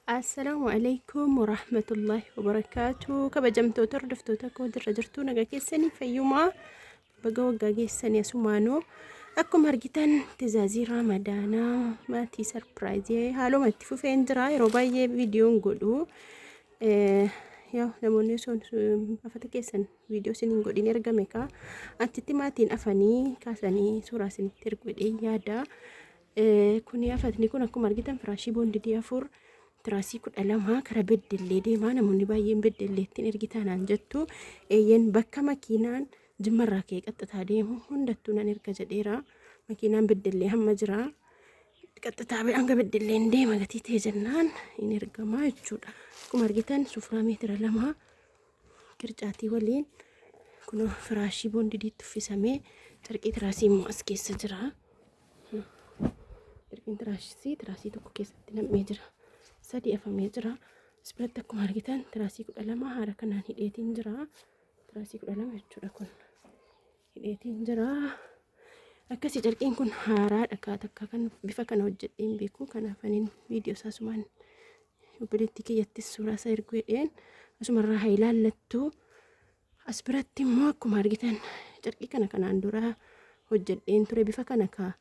Assalaamu alaikum warahmatullahi wabarakaatu. Kabajamtoota hordoftoota koo jirra jirtuu nagaa keessanii fayyumaa baga waggaa geessanii asumaanuu akkuma argitan tizaazii raamadaanaa maatii sarpiraayizii haaluma itti fufeen jira yeroo baay'ee viidiyoon godhu yaa namoonni osoo afata keessan viidiyoo isin hin godhin ergame kaa achitti maatiin afanii kaasanii suuraa isinitti ergu jedhee yaada. Kuni afatni kun akkuma argitan firaashii boondidii 4 tiraasii 12 kara beddellee deemaa namoonni baay'een beddelleettiin ergitaa naan jettu eeyyen bakka makiinaan jimmarraa ka'ee qaxxataa deemu hundattuu nan erga jedheera makiinaan beddellee hamma jira qaxxataa hanga beddelleen deema gatii ta'e jennaan hin ergamaa jechuudha akkuma argitan sufraa meetira 2 qircaatii waliin kunoo firaashii boondidiitti uffisamee carqii tiraasii immoo as keessa jira. Carqiin tiraasii tiraasii tokko keessatti nam'ee jira. Sadi afamee jira. As biratti akkuma argitan tiraasii 12 haala kanaan hidheetiin jira. Tiraasii 12 jechuudha kun. Hidheetiin jira. Akkasii carqiin kun haaraadha kaa takka kan bifa kana hojjedhee hin beeku. Kanaaf anin viidiyoo isaa sumaan obboleettii kiyyattis suuraa isaa erguu jedheen asumarraa haa ilaallattu. As biratti immoo akkuma argitan carqii kana kanaan dura hojjedheen ture bifa kana kaa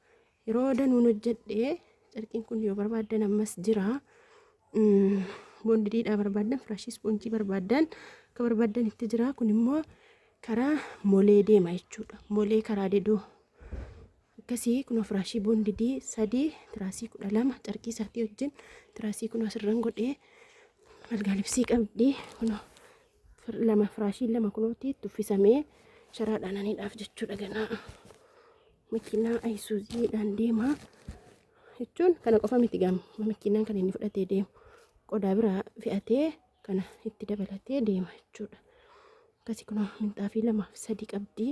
yeroo danuun hojjedhee carqiin kun yoo barbaaddan ammas jira. Boondidiidhaa barbaaddan firaashii ispoonjii barbaaddan akka barbaaddan itti jira. Kun immoo karaa molee deema jechuudha. Molee karaa dedoo akkasii kunoo firaashii boondidii 3 tiraasii 12 carqii isaatii wajjin tiraasii kunoo asirran godhee algaa libsii qabdi kunoo lama firaashiin lama kunooti itti uffisamee sharaadhaan aniidhaaf jechuudha ganaa makiinaa ayisuuziidhaan deema jechuun kana qofa miti gaama makiinaan kan inni fudhatee deemu qodaa biraa fe'atee kana itti dabalatee deema jechuudha. Akkasii kunoo minxaafii lamaaf sadi qabdi.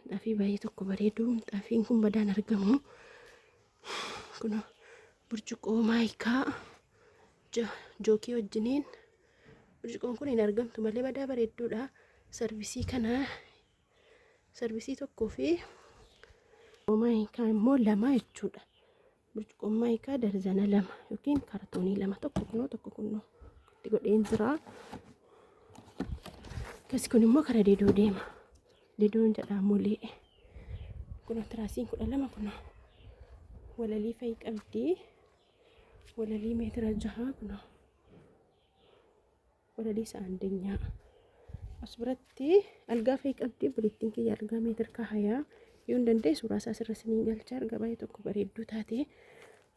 Minxaafii baay'ee tokko bareedu. Minxaafiin kun badaan argamu. Kunoo burcuqqoo maayikaa jookii wajjiniin burcuqqoon kun hin argamtu malee badaa bareedduudha. Sarvisii kana sarvisii tokkoo fi maayikaa immoo lama jechuudha. Burcuqqoon maayikaa darzana 2 yookiin kaartoonii 2 tokko kunoo tokko kunoo itti godheen jira. Akkas kun immoo karaa dedoo deema. Dedoon jedhaa molee. Kunoo tiraasiin 12 kunoo walalii fa'i qabdi. Walalii meetira 6 kunoo. Walalii isa andenyaa. As biratti algaa fa'i qabdi. Obboleettiin kiyya algaa meetir kahayaa. Yoo hin danda'e suuraa isaa asirra isiniin galcha. Algaa baay'ee tokko bareedduu taate.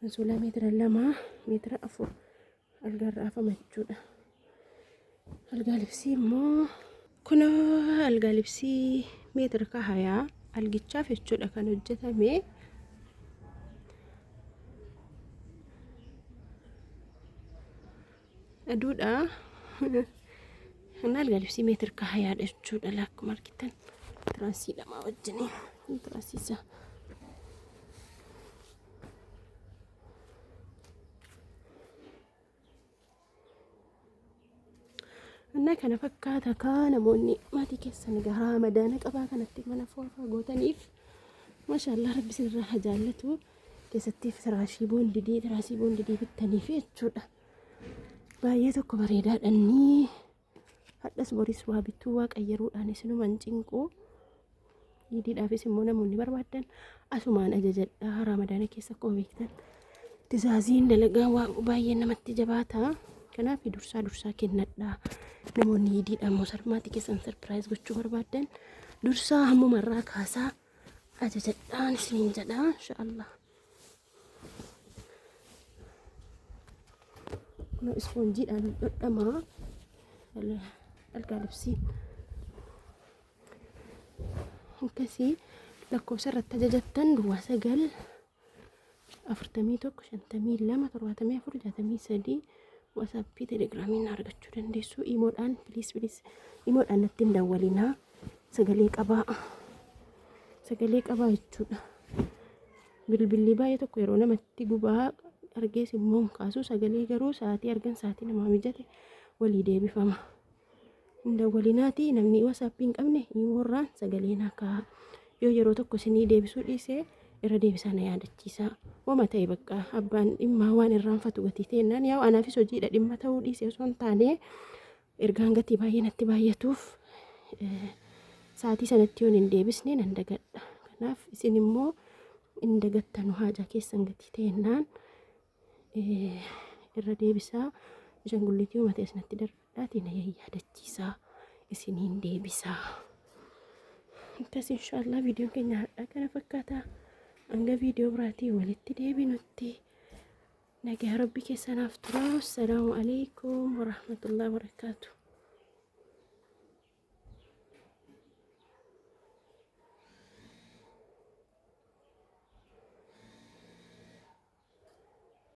Ansoolaa meetira 2 meetira 4 algaa irra afama jechuudha. Algaa libsii immoo kunoo algaa libsii meetira kahayaa algichaaf jechuudha kan hojjetame. Aduudha. Inni algaa libsii meetir kahayaadha jechuudha akkuma argitan tiraasii lamaa wajjiniin tiraasii isaa. Innaa kana fakkaata kaa namoonni maatii keessan egaa raamadaana qabaa kanatti mana foofaa gootaniif maashaallah rabbi isinirraa haa jaallatu keessatti firaashii boondidii tiraasii boondidii bittaniif jechuudha. Baay'ee tokko bareedaadha inni hadhas boris waa bituu waa qayyaruudhaan isinuma hin cinqu. Iidiidhaafis immoo namoonni barbaaddan asumaan ajajadhaa raamadaana keessa akkuma beektan tizaaziin dalagaa waa baay'ee namatti jabaata. Kanaaf dursaa dursaa kennadhaa. Namoonni iidiidhaan immoo maatii keessan sarpiraayiz gochuu barbaaddan dursaa hammumarraa kaasaa ajajadhaan isiniin jedha inshaallah. Kunoo ispoonjiidhaan dhodhamaa algaa libsiin. Akkasii lakkoofsa irratti ajajattan duwwaa 9 41 52 74 63 wasaappii telegiraamiin argachuu dandeessu. Imoodhaan piliis piliis imoodhaan natti hin dawwalinaa. Sagalee qabaa. Sagalee qabaa jechuudha. Bilbilli baay'ee tokko yeroo namatti gubaa argees immoo hin kaasu sagalee garuu sa'aatii argan sa'aatii namaa mijate walii deebifama. Hin dawwalinaatii namni wasaappii hin qabne imoorraan sagalee naa kaa'a. Yoo yeroo tokko isinii deebisuu dhiise Irra deebisaa na yaadachiisaa. Wama ta'e bakka abbaan dhimmaa waan irraanfatu gatii ta'ennaan yaa'u anaafis hojiidha dhimma ta'uu dhiise osoo hin taane ergaan gatii baay'ee natti baay'atuuf sa'aatii sanatti yoon hin deebisne nan dagadha. Kanaaf isin immoo hin dagattanu haajaa keessan gatii ta'ennaan irra deebisaa ashangulliitii wama ta'e isinatti darbadhaatii na yaadachiisaa isiniin deebisaa. Akkas inshaallah viidiyoon keenya har'aa kana fakkaata. Hanga viidiyoo biraatii walitti deebinutti nagaa rabbi keessanaaf tura. Assalaamu alaikum warahmatullahi wabarakaatu.